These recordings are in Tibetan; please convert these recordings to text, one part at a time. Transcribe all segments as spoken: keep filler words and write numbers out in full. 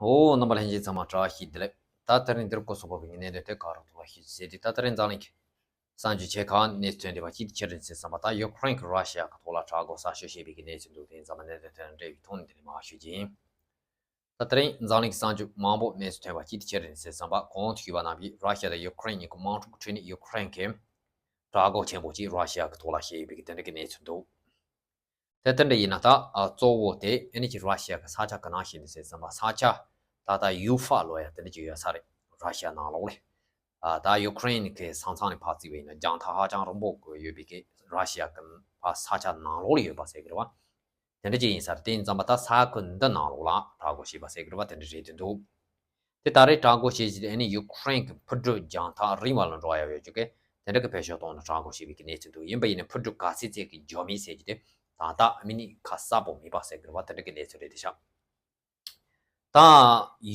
ཨོ། རྣམ་པ་ལྷན་རྒྱས་ཚང་མ་བཀྲ་ཤིས་བདེ་ལེགས། ད་དེ་རིང་འདིར་སྐུ་གཟུགས་པོ་གི་གནད་དོན་དེ་ག་རུ་ཐུག་པ་ཞིག་ཟེར་དུས། ད་དེ་རིང་འཛམ་གླིང་གི་གསར་འགྱུར་ཆེ་ཁག་གནས་ཚུལ་ཐོན་བསྡད་པ་ཅིག་ཁྱེད་རང་ཚོས་བསམ་པ། ད་ཡུ་ཁུ་རེན་གྱིས་ར་ཤི་ཡ་གི་ཐོག་ལ་དྲག་རྒོལ་གསར་ཤོས་བྱས་པའི་གི་གནས་ཚུལ་འདུག་དེ་ཚང་མ་གནད་དོན་དེ་དང་འབྲེལ་བའི་ཐོག་ནས་དེ་ནས་མར་ཞུ་རྒྱུ་ཡིན། ད་དེ་རིང་འཛམ་གླིང་གི་གསར་འགྱུར་མང་པོ་གནས་ཚུལ་ཐོན་པ་ཅིག་ཁྱེད་རང་ཚོས་བསམ་པ། གོང་དུ་ཞུས་པ་ནང་བཞིན་ར་ཤི་ཡ་དང་ཡུ་ཁུ་རེན་གཉིས་ཀྱི་དམག་འཁྲུག་གི་ཁྲོད་ནས་ཡུ་ཁུ་རེན་གྱིས་དྲག་རྒོལ་ཆེན་པོ་ཅིག་ར་ཤི་ཡ་གི་ཐོག་ལ་བྱས་ཡོད་པའི་གི་དེ་འདྲ་གི་གནས་ཚུལ་འདུག་དེ་ལྟར་འདྲ་ཡིན་ན། ད་ཨ་གཙོ་བོ་དེ་ཨ་ནི་ཅིག་ར་ཤི་ཡ་གི་ས་ཆ་ག་ནང་ཞིག་འདུག་ཟེར་བསམ་པ། ས་ཆ་ད་ལྟ་ཡུ་ཧྥ་ལབ་ཡ་དེ་འདྲ་ཅིག་ཡོད་ས་རེད། ར་ཤི་ཡ་ནང་ལོགས་ལ། ཨ་ད་ཡུ་ཁུ་རེན་གི་ས་མཚམས་ནས་ཕར་བརྩིས་པ་ཡིན་ན་རྒྱང་ཐག་ཧ་ཅང་རིང་པོ་ཡོད་པའི་གི་ར་ཤི་ཡ་གི་ཕར་ས་ཆ་ནང་ལོགས་ལ་ཡོད་པ་ཟེར་གི་རེད་བ། དེ་འདྲ་ཅིག་ཡིན་ས་རེད། དེ་ཡིན་ཙམ་པ་ད་ས་ཁུལ་འདི་ནང་ལོགས་ལ་དྲག་རྒོལ་བྱས་པ་ཟེར་གི་རེད་བ། དེ་འདྲ་རེད་དེ་འདུག་དེ་ད་རེས་དྲག་རྒོལ་བྱས་རྗེས་ཨ་ནི་ཡུ་ཁུ་རེན་གྱི་འཕུར་གྲུ་རྒྱང་ཐག་རིང་བ་ལ་འགྲོ་ཡ་ཡོད་རྒྱུ་གི་དེ་འདྲ་གི་བེད་སྤྱོད་གཏོང་ནས་དྲག་རྒོལ་བྱས་པའི་གི་གནས་ཚུལ་འདུག་ཡིན་པ་ཡིན་ན་འཕུར་གྲུ་ག་ཚད་ཚད་ཀྱི་འགྱོ་མིན་ཟེར་རྒྱུ་དེ་ད་ལྟ་མི་ནི་ཁ་གསལ་པོ་མེད་པ་ཟེར་གི་རེད་བ། དེ་འདྲ་གི་གནས་ཚུལ་རེད་དེ་ཤག་ད་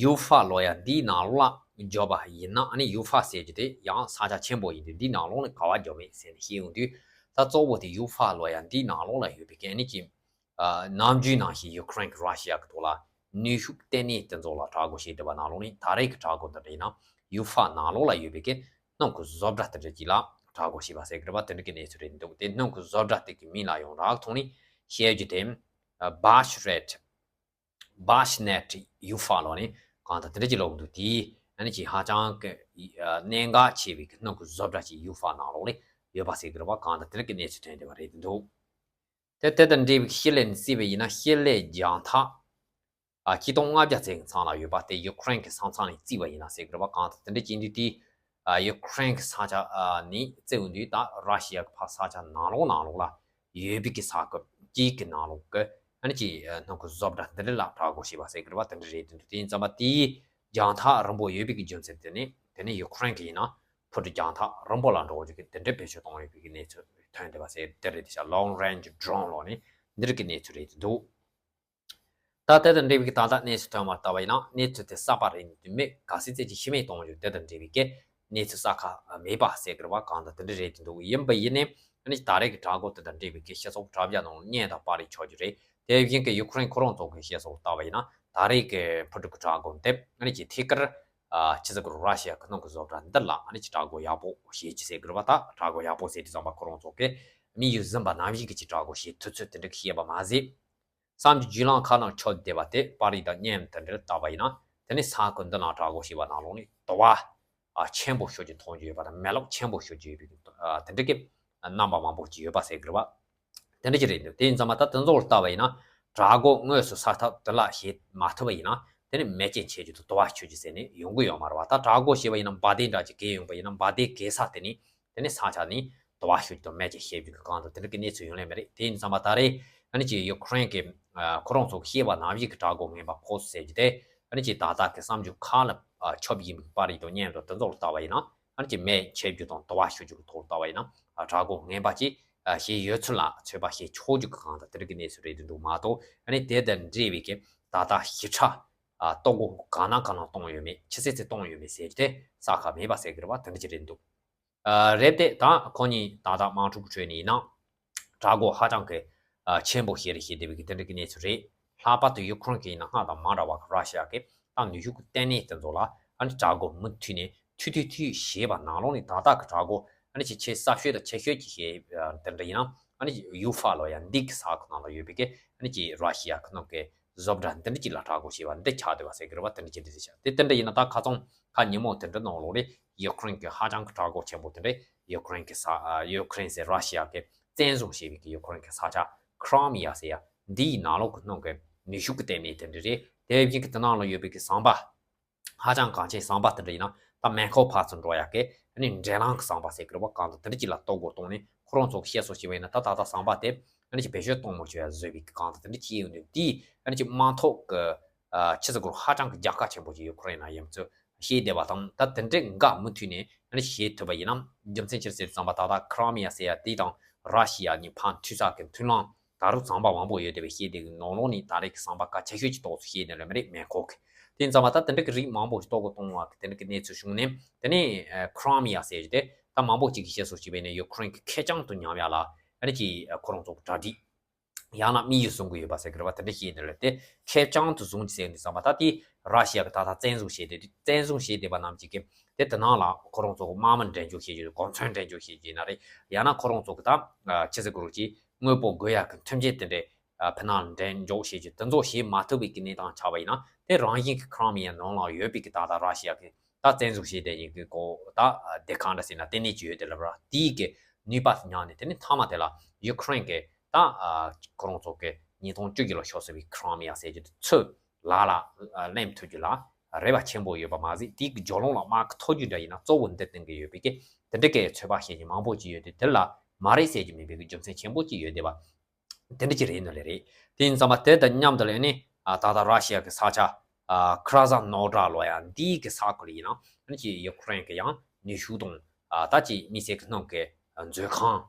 ཡུ་ཧྥ་ལབ་ཡ་འདིའི་ནང་ལོགས་ལ་འགྱོ་བ་ཡིན་ན། ཨ་ནི་ཡུ་ཧྥ་ཟེར་རྒྱུ་དེ་ཡང་ས་ཆ་ཆེན་པོ་ཡིན་དུས་འདིའི་ནང་ལོགས་ནས་ག་པར་འགྱོ་མིན་ཟེར་ནས་བཤད་ཡོང་དུས། ད་གཙོ་བོ་དེ་ཡུ་ཧྥ་ལབ་ཡ་འདིའི་ནང་ལོགས་ལ་ཡོད་པའི་གི་ཨ་ནི་ཅིག་ཨ་ནམ་རྒྱུན་ནང་བཞིན་ཡུ་ཁུ་རེན་གྱིས་ར་ཤི་ཡ་གི་ཐོག་ལ་ནུས་ཤུགས་ལྟེ་གནས་དེ་ཚོ་ལ་དྲག་རྒོལ་བྱས་བསྡད་པ་ནང་ལོགས་ནས། ད་རེས་ཀྱི་དྲག་རྒོལ་འདི་འདྲ་ཡིན་ན་ཡུ་ཧྥ་ནང་ལོགས་ལ་ཡོད་པའི་གི་སྣུམ་གྱི་བཟོ་གྲྭ་དེ་འདྲ་ཅིག་ལ་དྲག་རྒོལ་བྱས་པ་ཟེར་གི་རེད་བ། དེ་འདྲ་གི་གནས་ཚུལ་རེད་འདུག་དེ་སྣུམ་གྱི་བཟོ་གྲྭ་དེ་གི་མིང་ལ་ཡང་རགས་ཐོག་ནས་བཤད་རྒྱུ་དེ་བྷ་ཤི་རེད། བྷ་ཤི་ནེ་ཊི་ཡུ་ཧྥ་ལབ་ནས་གང་ལྟར་དེ་འདྲ་ཅིག་ལབ་འདུག་དེ་ཨ་ནི་ཅིག་ཧ་ཅང་གི་གནད་འགག་ཆེ་བའི་གི་སྣུམ་གྱི་བཟོ་གྲྭ་ཅིག་ཡུ་ཧྥ་ནང་ལོགས་ལ་ཡོད་པ་ཟེར་གི་རེད་བ། གང་ལྟར་དེ་འདྲ་གི་གནས་ཚུལ་ཐོན་བསྡད་པ་རེད་འདུག་དེ་དེ་དང་འབྲེལ་བའི་ཤེད་ལས་ནས་བརྩིས་པ་ཡིན་ན། ཤེད་ལས་རྒྱང་ཐག་ཨ་ཆིག་སྟོང་ལྔ་བརྒྱ་ཙམ་གྱི་མཚམས་ལ་ཡོད་པ་དེ་ཡུ་ཁུ་རེན་གྱི་ས་མཚམས་ནས་བརྩིས་པ་ཡིན་ན་ཟེར་གི་རེད་བ། གང་ལྟར་དེ་འདྲ་ཅིག་ཡིན་དུས་དེ་ཨ་ཡུ་ཁུ་རེན་གྱི་ས་ཆ་ཨ་ནས་བརྩིས་ཡོང་དུས། ད་ར་ཤི་ཡ་གི་ཕར་ས་ཆ་ནང་ལོགས་ནང་ལོགས་ལ་ཡོད་པའི་གི་ས་ཁུལ་གཅིག་གི་ནང་ལོགས་ཀྱི་ཨ་ནི་ཅིག་ཨ་སྣུམ་གྱི་བཟོ་གྲྭ་འདི་འདྲ་ལ་དྲག་རྒོལ་བྱས་པ་ཟེར་གི་རེད་བ། དེ་འདྲ་རེད་འདུག་དེ་ཡིན་ཙམ་པ་དེའི་རྒྱང་ཐག་རིང་པོ་ཡོད་པའི་གི་རྒྱུ་མཚན་དེ་ནི་དེ་ནི་ཡུ་ཁུ་རེན་གྱི་ཡིན་ན་འཕུར་གྲུ་རྒྱང་ཐག་རིང་པོ་ལ་འགྲོ་རྒྱུ་གི་དེ་འདྲའི་བེད་སྤྱོད་གཏོང་ཡོད་པའི་གི་གནས་ཚུལ་ཐོན་བསྡད་པ་ཟེར་དེ་རེད་དེ་ཤག Long Range Drone ལབ་ནས་འདི་རིགས་ཀྱི་གནས་ཚུལ་རེད་འདུག་ད་དེ་དང་འབྲེལ་བའི་གི་ད་ལྟ་གནས་ཚུལ་ཐོན་པར་ལྟ་བ་ཡིན་ན། གནས་ཚུལ་དེ་གསར་པ་རེད་འདུག་མེད་ག་ཚོད་ཅིག་ཤི་རྨས་གཏོང་རྒྱུ་དེ་དང་འབྲེལ་བའི་གི་གནས་ཚུལ་གསར་ཁ་མེད་པ་ཟེར་གི་རེད་བ། གང་ལྟར་དེ་འདྲ་རེད་འདུག་ཡིན་པ་ཡིན་ནའི་ཨ་ནི་ད་རེས་ཀྱི་དྲག་རྒོལ་དེ་དང་འབྲེལ་བའི་གི་སྤྱི་ཚོགས་དྲ་རྒྱ་ནང་བརྙན་དང་པར་རིས་འཁྱོག་རྒྱུ་རེད། དེ་བཞིན་གི་ཡུ་ཁུ་རེན་ཁོ་རང་ཚོ་གི་བཤད་སྲོལ་ལྟ་བ་ཡིན་ན། ད་རེས་ཀྱི་འཕུར་གྲུ་གི་དྲག་རྒོལ་འདི་ཨ་ནི་ཅིག་ཐད་ཀར་ཨ་ཕྱི་ཟླ་དགུ་རུ་ར་ཤི་ཡ་གི་སྣུམ་གྱི་བཟོ་གྲྭ་འདི་ལ་ཨ་ནི་ཅིག་དྲག་རྒོལ་ཡག་པོ་བྱེད་ཀྱི་ཟེར་གི་རེད་བ། ད་དྲག་རྒོལ་ཡག་པོ་ཟེར་དུས་ཙམ་པ་ཁོ་རང་ཚོ་གི་དམིགས་ཡུལ་ཟིན་པ་ནང་བཞིན་གྱི་ཅིག་དྲག་རྒོལ་བྱེད་ཐུབ་ཚུལ་དེ་འདྲ་གི་བཤད་པ་མ་ཟད། གསར་འགྱུར་བརྒྱུད་ལམ་ཁག་ནང་འཁྱོག་བསྡད་པ་དེ་པར་རིས་དང་བརྙན་དེ་འདྲ་ལྟ་བ་ཡིན་ན། དེ་ནི་ས་ཁུལ་འདི་ནང་དྲག་རྒོལ་བྱས་པ་ནང་ལོགས་ནས་དུ་བ་ཨ་ཆེན་པོ་ཤོས་ཅིག་མཐོང་རྒྱུ་ཡོད་པ་དང་། མེ་ལོག་ཆེན་པོ་ཤོས་ཅིག་ཡོད་པའི་ཨ་དེ་འདྲ་གི་རྣམ་པ་མང་པོ་ཅིག་ཡོད་པ་ཟེར་གི་རེད་བ། དེ་འདྲ་ཅིག་རེད་འདུག་དེ་ཡིན་ཙང་མ་ད་དེ་ཚོ་ལ་ལྟ་བ་ཡིན་ན། དྲག་རྒོལ་དངོས་སུ་ས་ཐག་དེ་ལ་བྱེད་མ་ཐུབ་པ་ཡིན་ན། དེ་ནི་མེ་ལྕེ་མཆེད་རྒྱུ་དང་དུ་བ་ཤོར་རྒྱུ་ཟེར་ནས་ཡོང་གི་ཡོད་མ་རེད་བ། ད་དྲག་རྒོལ་བྱས་པ་ཡིན་ན་འབར་མདེལ་འདྲ་ཅིག་གས་ཡོང་པ་ཡིན་ན། འབར་མདེལ་གས་ས་དེ་ནི་དེ་ནི་ས་ཆ་ནི་དུ་བ་ཤོར་རྒྱུ་དང་མེ་ལྕེ་ཤོར་རྒྱུ་གི་གང་དང་དེ་འདྲ་གི་གནས་ཚུལ་ཡོང་ལེ་མེད་རེད། དེ་ཡིན་ཙང་མ་ད་རེས་ཨ་ནི་ཅིག་ཡུ་ཁུ་རེན་གི་ཁོ་རང་ཚོ་གི་བཤད་པ་ནང་བཞིན་གི་དྲག་རྒོལ་ངན་པ་ཕོག་སོང་ཟེར་རྒྱུ་དེ། ཨ་ནི་ཅིག་ད་ལྟ་གི་གསར་འགྱུར་ཁག་ལ་ཁྱབ་ཡིན་པའི་པར་རིས་དང་བརྙན་དང་དེ་ཚོ་ལ་ལྟ་བ་ཡིན་ན། ཨ་ནི་ཅིག་མེ་མཆེད་རྒྱུ་དང་དུ་བ་ཤོར་རྒྱུ་གི་ཐོག་ལ་ལྟ་བ་ཡིན་ན། ཨ་དྲག་རྒོལ་ངན་པ་ཅིག་ཨ་བྱས་ཡོད་ཚུལ་ལ་ཚོད་དཔག་བྱེད་ཆོག་རྒྱུ་གི་གང་དང་དེ་འདྲ་གི་གནས་ཚུལ་རེད་འདུག་མ་གཏོགས། ཨ་ནི་དེ་དང་འབྲེལ་བའི་གི་ད་ལྟ་ཞིབ་ཕྲ་ཨ་རྟོག་སྒོ་གང་ན་གང་ན་གཏོང་ཡོད་མེད། ཅི་ཚད་ཚད་གཏོང་ཡོད་མེད་ཟེར་རྒྱུ་དེ་གསལ་ཁ་མེད་པ་ཟེར་གི་རེད་བ། དེ་འདྲ་ཅིག་རེད་འདུག་ཨ་རེད་དེ། ད་ཁོ་གཉིས་ད་ལྟ་དམག་འཁྲུག་གི་ཁྲོད་ནས་ཡིན་ན་དྲག་རྒོལ་ཧ་ཅང་གི་ཨ་ཆེན་པོ་བྱས་རེད་བྱས་བསྡད་པའི་གི་དེ་འདྲ་གི་གནས་ཚུལ་རེད། ལྷག་པར་དུ་ཡུ་ཁུ་རེན་གི་ཡིན་ན་སྔར་དང་མ་འདྲ་བ་གི་ར་ཤི་ཡ་གི་ད་ནུས་ཤུགས་ལྟེ་གནས་དེ་ཚོ་ལ་ཨ་ནི་དྲག་རྒོལ་མུ་མཐུད་ནས་མཐུད་མཐུད་མཐུད་བྱས་པ་ནང་ལོགས་ནས། ད་ལྟ་གི་དྲག་རྒོལ་ཨ་ནི་ཅིག་ཆེས་གསར་ཤོས་དང་ཆེ་ཤོས་ཀྱི་བྱས་ཨ་དེ་འདྲ་ཡིན་ན། ཨ་ནི་ཡུ་ཧྥ་ལབ་ཡ་འདི་གི་ས་ཁུལ་ནང་ལ་ཡོད་པའི་གི་ཨ་ནི་ཅིག་ར་ཤི་ཡ་གི་ནང་གི་བཟོ་གྲྭ་འདི་འདྲ་ཅིག་ལ་དྲག་རྒོལ་བྱས་པ་འདི་ཆགས་བསྡད་པ་ཟེར་གི་རེད་བ། དེ་འདྲ་ཅིག་རེད་ཤག་དེ་དེ་འདྲ་ཡིན་ན་ད་ཁ་སང་ཁ་ཉིན་མོ་དེ་འདྲ་ནང་ལོགས་ལ་ཡུ་ཁུ་རེན་གི་ཧ་ཅང་གི་དྲག་རྒོལ་ཆེན་པོ་དེ་འདྲ་ཡུ་ཁུ་རེན་གི་ས་ཨ་ཡུ་ཁུ་རེན་ཟེར་ར་ཤི་ཡ་གི་བཙན་བཟུང་བྱས་པའི་གི་ཡུ་ཁུ་རེན་གི་ས་ཆ་ཁི་རི་མི་ཡ་ཟེར་ཡ་འདིའི་ནང་ལོགས་གི་ནང་གི་ནུས་ཤུགས་གི་ལྟེ་གནས་དེ་འདྲ་རེད། དེ་བཞིན་གི་དེ་ནང་ལ་ཡོད་པའི་གི་ཟམ་པ། ཧ་ཅང་གལ་ཆེན་ཟམ་པ་དེ་འདྲ་ཡིན་ན། ད་མེ་འཁོར་ཕར་ཚུར་འགྲོ་ཡག་གི་ཨ་ནི་འདྲེན་ལམ་གི་ཟམ་པ་ཟེར་གི་རེད་བ། གང་དང་དེ་འདྲ་ཅིག་ལ་གཏོར་རྒོལ་གཏོང་ནས་ཁོ་རང་ཚོ་གི་བཤད་སྲོལ་ཞིག་ཡོད་ན། ད་ད་ལྟ་ཟམ་པ་དེ་ཨ་ནི་ཅིག་བེད་སྤྱོད་གཏོང་མི་ཆོག་ཡ་བཟོས་པའི་གི་གང་དང་དེ་འདྲ་ཅིག་ཡོད་ནས། དེས་ཨ་ནི་ཅིག་དམག་འཐབ་གི་ཨ་ཕྱི་ཟླ་དགུ་རུ་ཧ་ཅང་གི་རྒྱལ་ཁ་ཆེན་པོ་ཅིག་ཡུ་ཁུ་རེན་ལ་ཡོད་ཚུལ་བཤད་བསྡད་པ་དང་། ད་དེ་འདྲའི་འགག་མུ་མཐུད་ནས་ཨ་ནི་བྱེད་ཐུབ་པ་ཡིན་ན། རྒྱུ་མཚན་ཅི་ཟེར་ཙམ་པ་ད་ལྟ་ཁི་རི་མི་ཡ་ཟེར་ཡ་དེ་དང་ར་ཤི་ཡ་གཉིས་ཕར་མཐུད་ས་གི་མཐུན་ལམ་ད་རུང་ཟམ་པ་མང་པོ་ཡོད་བསྡད་པའི་བཤད་བསྡད་ཀྱི་ནང་ལོགས་ནས་ད་རེས་ཀྱི་ཟམ་པ་གལ་ཆེ་ཤོས་ཀྱི་ཏོག་ཙམ་བཤད་ནས་རེད་མ་རེད། མེ་འཁོར་གྱི་དེ་ཡིན་ཙང་མ་ད་དེ་འདྲ་གི་རིགས་མང་པོ་ཞིག་གཏོར་རྒོལ་གཏོང་བ་གི་དེ་འདྲ་གི་གནས་ཚུལ་བྱུང་ནས། དེ་ནས་ཁི་རི་མི་ཡ་ཟེར་རྒྱུ་དེ་ད་མང་པོ་ཅིག་གིས་བཤད་སྲོལ་ཞིག་བྱས་ན། ཡུ་ཁུ་རེན་གྱི་ཁེར་རྐྱང་དུ་ཉམས་ཡ་ལ་ཨ་ནི་ཅིག་ཁོ་རང་ཚོ་གྲ་སྒྲིག་ ཡང་ན་དམིགས་ཡུལ་བཟུང་གི་ཡོད་པ་ཟེར་གི་རེད་བ། དེ་འདྲ་བཤད་འདི་ལ་དེ་ཁེར་རྐྱང་དུ་བཟུང་ཟེར་ནས་བསམ་པ། ད་དེ་ར་ཤི་ཡ་གི་ད་ལྟ་བཙན་བཟུང་བྱས་ཏེ། བཙན་བཟུང་བྱས་བསྡད་པ་རྣམས་ཀྱི་གི་དེ་དེ་ནང་ལ་ཁོ་རང་ཚོ་གི་དམག་མི་འགྲན་རྒྱུ་བྱེད་རྒྱུ། གོ་མཚོན་འགྲན་རྒྱུ་བྱེད་རྒྱུ་ཡིན་ན་རེད། ཡང་ན་ཁོ་རང་ཚོ་གི་ད་ཆི་ཟེར་དགོས་རེད། ཅིག་དངོས་པོ་དགོས་ཡག་གི་མཐུན་རྐྱེན་དེ་འདྲས་ཕི་ནང་འགྲན་འཇོག་བྱེད་རྒྱུ། དེ་ཚོ་བྱེད་མ་ཐུབ་པའི་གི་གནས་སྟངས་ཆགས་པ་ཡིན་ན། དེ་རང་བཞིན་གི་ཁི་རི་མི་ཡ་ནང་ལ་ཡོད་པའི་གི་ད་ལྟ་ར་ཤི་ཡ་གི་ད་བཙན་བཟུང་བྱས་བསྡད་མཁན་གྱི་གོ་ད་སྡེ་ཁག་འདྲ་ཟེར་ན་ལྟེ་གནས་ཅིག་ཡོད་དེ་ལབ་ར། དེའི་གི་ནུས་པ་དེ་ཉམས་ནས། དེ་ནས་མཐའ་མ་དེ་ལ་ཡུ་ཁུ་རེན་གྱི་ད་ཁོ་རང་ཚོ་གི་ཉིས་སྟོང་བཅུ་བཞི་ལ་ཤོར་ཟིན་པའི་ཁི་རི་མི་ཡ་ཟེར་རྒྱུ་དེ་ཚུར་ལག་ལ་ལེན་ཐུབ་རྒྱུ་ལ་རེ་བ་ཆེན་པོ་ཡོད་པ་མ་ཟད། དེའི་གི་རྒྱབ་ལོགས་ལ་དམག་གི་མཐོ་རྒྱུགས་འདྲ་ཡིན་ན་གཙོ་བོ་འདི་བཏང་གི་ཡོད་པའི་གི་དེ་འདྲ་གི་ཚོད་དཔག་བྱེད་ཀྱི་མང་པོ་ཅིག་ཡོད་དེ། དེ་ལ་མ་རེད་ཟེར་རྒྱུ་མེད་པའི་གི་རྒྱུ་མཚན་ཆེན་པོ་ཅིག་ཡོད་བསྡད་པ། དེ་འདྲ་ཅིག་རེད་ནི་ལས་རེད། དེ་ཡིན་ཙང་མ་དེ་དང་མཉམ་དུ་ལ་ནི་ཨ་ད་ལྟ་ར་ཤི་ཡ་གི་ས་ཆ་ཨ་ཁྲ་ཟ་ནོ་ཌ་ལོ་ཡ་འདིའི་གི་ས་ཁུལ་ཡིན་ན། ཨ་ནི་ཅིག་ཡུ་ཁུ་རེན་གི་ཡང་ནུས་ཤུགས་དང་། ཨ་ད་ཅིག་དམིགས་བསལ་གི་སྣུམ་གི་མཛོད་ཁང་།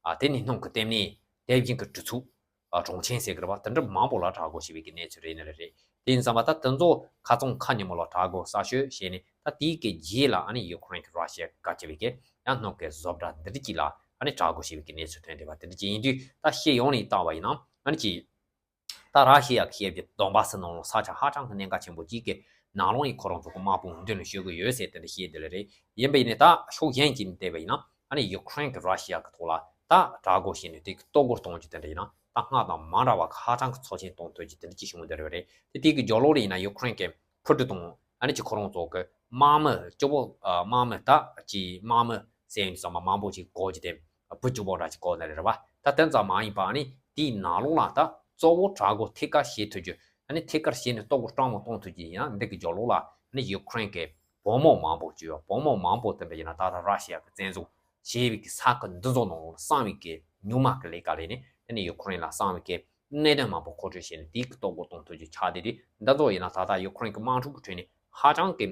ཨ་དེ་ནི་སྣུམ་གི་ལྟེ་གནས། དེ་བཞིན་གི་གྲུ་ཚུགས། ཨ་གྲོང་ཆེན་ཟེར་གི་རེད་པ། དེ་འདྲ་མང་པོ་ལ་དྲག་རྒོལ་བྱས་པའི་གི་གནས་ཚུལ་རེད་ནི་ལས་རེད། དེ་ཡིན་ཙང་མ་ད་དེ་ཚོ་ཁ་ཚང་ཁ་ཉིན་མོ་ལ་དྲག་རྒོལ་གསར་ཤོས་བྱས་ནས། ད་དེའི་གི་རྗེས་ལ་ཨ་ནི་ཡུ་ཁུ་རེན་གི་ར་ཤི་ཡ་ག་ཅི་བའི་གི་ཡང་སྣུམ་གི་བཟོ་གྲྭ་འདི་འདྲ་ཅིག་ལ་ཨ་ནི་དྲག་རྒོལ་བྱས་པའི་གི་གནས་ཚུལ་ཐོན་བསྡད་པ་དེ་འདྲ་ཅིག་ཡིན་དུས། ད་ཤེས་ཡོང་ནས་བལྟས་པ་ཡིན་ན། ཨ་ནི་ཅིག་ད་ར་ཤི་ཡ་ཁི་ཡེབ་ཀྱི་དོན་པ་སི་ནང་ལོགས་ས་ཆ་ཧ་ཅང་གི་གནད་འགག་ཆེན་པོ་ཅིག་གི་ནང་ལོགས་ནས་ཁོ་རང་ཚོ་གི་དམག་དཔུང་མདུན་ལ་བསྐྱོད་ཀྱི་ཡོད་ཟེར་དེ་འདྲ་བཤད་དེ་ལས་རེད། ཡིན་པ་ཡིན་ནའི་ད་ཕྱོགས་གཞན་གྱིས་བལྟས་པ་ཡིན་ན། ཨ་ནི་ཡུ་ཁུ་རེན་གི་ར་ཤི་ཡ་གི་ཐོག་ལ་ད་དྲག་རྒོལ་བྱས་ནས་དེ་གི་གཏོར་རྒོལ་གཏོང་རྒྱུ་དེ་འདྲ་ཡིན་ན། ད་སྔར་དང་མ་འདྲ་བ་གི་ཧ་ཅང་གི་ཚོགས་ཆེན་གཏོང་ཐུབ་རྒྱུ་དེ་འདྲ་ཅིག་བྱུང་བསྡད་རེད། དེ་དེ་གི་རྒྱབ་ལོགས་ལ་ཡིན་ན་ཡུ་ཁུ་རེན་གི་འཕུར་གྲུ་དང་། ཨ་ནི་ཅིག་ཁོ་རང་ཚོ་གི་དམག་མི་སྐྱོ་པོ། ཨ་དམག་མི་ད་ཅིག་དམག་མི་ཟེར་ཡིན་ཙང་མ་མང་པོ་ཅིག་བཀོལ་རྒྱུ་དེ་བུ་སྐྱོ་པོ་འདྲ་ཅིག་བཀོལ་ནི་རེད་པ། ད་དེ་ཙམ་མ་ཡིན་པ། ཨ་ནི་དེའི་ནང་ལོགས་ལ་ད་གཙོ་བོ་དྲག་རྒོལ་ཐད་ཀར་བྱེད་ཐུབ་རྒྱུ། ཨ་ནི་ཐད་ཀར་བྱས་ནས་གཏོར་རྒོལ་སྤྲང་མོ་གཏོང་ཐུབ་རྒྱུ་ཡིན་ན། འདི་གི་རྒྱབ་ལོགས་ལ་ཨ་ནི་ཡུ་ཁུ་རེན་གི་བུ་མོ་མང་པོ་ཅིག་ཡོད། བུ་མོ་མང་པོ་དེ་འདྲ་ཡིན་ན་ད་ལྟ་ར་ཤི་ཡ་གི་བཙན་བཟུང་བྱས་པའི་གི་ས་ཁུལ་འདི་ཚོ་ནང་ལོགས་ལ་གསང་བའི་གི་ཉུང་མ་གི་ལས་ཀ་ལས་ནས། དེ་ནས་ཡུ་ཁུ་རེན་ལ་གསང་བའི་གི་གནད་དོན་མང་པོ་མཁོ་སྤྲོད་བྱས་ནས་དེའི་གི་གཏོར་རྒོལ་གཏོང་ཐུབ་རྒྱུ་ཆགས་བསྡད་དུས། འདི་ཚོ་ཡིན་ན་ད་ལྟ་ཡུ་ཁུ་རེན་གི་དམག་འཁྲུག་གི་ཁྲོད་ནས་ཧ་ཅང་གི་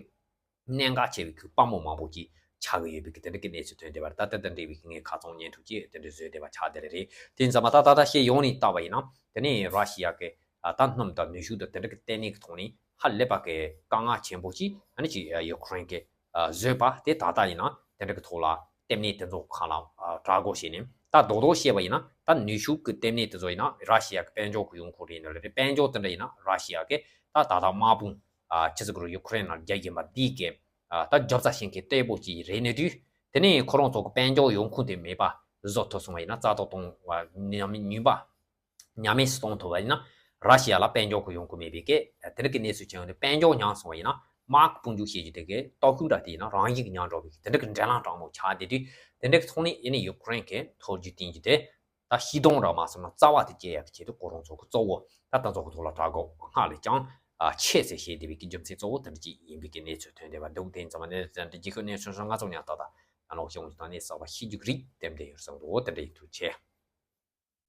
གནད་འགག་ཆེ་བའི་གི་དཔའ་མོ་མང་པོ་ཅིག་ཆགས་ཀྱི་ཡོད་པའི་གི་དེ་འདྲ་གི་གནས་ཚུལ་ཐོན་བསྡད་པ་རེད། ད་དེ་དང་འབྲེལ་བའི་གི་ངས་ཁ་ཚང་བརྙན་ཐུང་ཅིག་དེ་འདྲ་བཟོས་བསྡད་པ་ཆགས་བསྡད་རེད། དེ་ཡིན་ཙང་མ་ད་ད་ལྟ་ཤེས་ཡོང་ནས་བལྟས་པ་ཡིན་ན། དེ་ནས་ར་ཤི་ཡ་གི་ཨ་ད་སྣུམ་དང་ནུས་ཤུགས་དང་དེ་འདྲ་གི་ལྟེ་གནས་གི་ཐོག་ནས་ཧ་ལས་པ་གི་དཀའ་ངལ་ཆེན་པོ་ཅིག་ཨ་ནི་ཅིག་ཡུ་ཁུ་རེན་གི་ཨ་བཟོས་པ་དེ། ད་ལྟ་ཡིན་ན་དེ་འདྲ་གི་ཐོག་ལ་ལྟེ་གནས་དེ་ཚོ་ཁག་ལ་ཨ་དྲག་རྒོལ་བྱས་ནས། ད་རྡོག་རྡོག་བཤད་པ་ཡིན་ན། ད་ནུས་ཤུགས་ཀྱི་ལྟེ་གནས་དེ་ཚོ་ཡིན་ན་ར་ཤི་ཡ་གི་དཔལ་འབྱོར་གྱི་ཡོང་ཁུངས་རེད་ནི་ལས་རེད། དཔལ་འབྱོར་དེ་འདྲ་ཡིན་ན་ར་ཤི་ཡ་གི་ད་ད་ལྟ་དམག་དཔུང་ཨ་ཆི་ཟེར་དགོས་རེད། ཡུ་ཁུ་རེན་ནང་རྒྱག་བཞིན་པ་འདི་གི་ཨ་ད་རྒྱབ་རྩ་བྱེད་མཁན་གཏེ་པོ་ཅིག་རེད་ནི་དུས། དེ་ནས་ཁོ་རང་ཚོ་གི་དཔལ་འབྱོར་ཡོང་ཁུངས་དེ་མེད་པ་བཟོ་ཐུབ་སོང་བ་ཡིན་ན། རྩ་ཐོག་གཏོང་བ་ཉམས་ཉུང་བ་ཉམས་དམས་སུ་གཏོང་ཐུབ་པ་ཡིན་ན། ར་ཤི་ཡ་ལ་དཔལ་འབྱོར་གྱི་ཡོང་ཁུངས་མེད་པའི་གི་དེ་འདྲ་གི་གནས་ཚུལ་བྱུང་ཡོང་དུས། དཔལ་འབྱོར་ཉམས་སོང་བ་ཡིན་ན། དམག་གི་དཔུང་འཇུག་བྱེད་རྒྱུ་དེ་གི་སྟོབས་ཤུགས་འདྲ་དེ་ཡིན་ན་རང་བཞིན་གྱིས་ཉམས་འགྲོ་བའི་གི་དེ་འདྲ་གི་འགྲན་ལམ་དྲང་མོ་ཆགས་བསྡད་དུས། དེ་འདྲ་གི་ཐོག་ནས་ཨ་ནི་ཡུ་ཁུ་རེན་གི་མཐོ་རྒྱུགས་བཏང་རྒྱུ་དེ་ད་ཤི་སྡོང་འདྲ་མ་སོང་ན་རྩ་བ་དེ་བཅད་ཡག་གི་ཆེད་དུ་ཁོ་རང་ཚོ་གི་གཙོ་བོ་ད་ལྟ་ཚོ་གི་ཐོག་ལ་དྲག་རྒོལ་སྔར་ལས་ཀྱང་ཨ་ཆེ་ཟེར་བཤད་བསྡད་པའི་གི་རྒྱུ་མཚན་གཙོ་བོ་དེ་འདྲ་ཅིག་ཡིན་པའི་གི་གནས་ཚུལ་ཐོན་བསྡད་པ་འདུག་དེ་ཡིན་ཙང་མ་ནས་དེ་འདྲ་རྒྱལ་ཁབ་གནས་ཚུལ་སོང་ང་ཚོ་ཉག་ཏག་ཏག་ཨ་ནོ་ཤོང་དང་ནས་གསར་པ་ཤེས་རྒྱུ་རིགས་ལྡན་ལྡན་ཡོད་བསམ་འདུག་དེ་འདྲ་ཡིན་ཐུགས་ཆེ།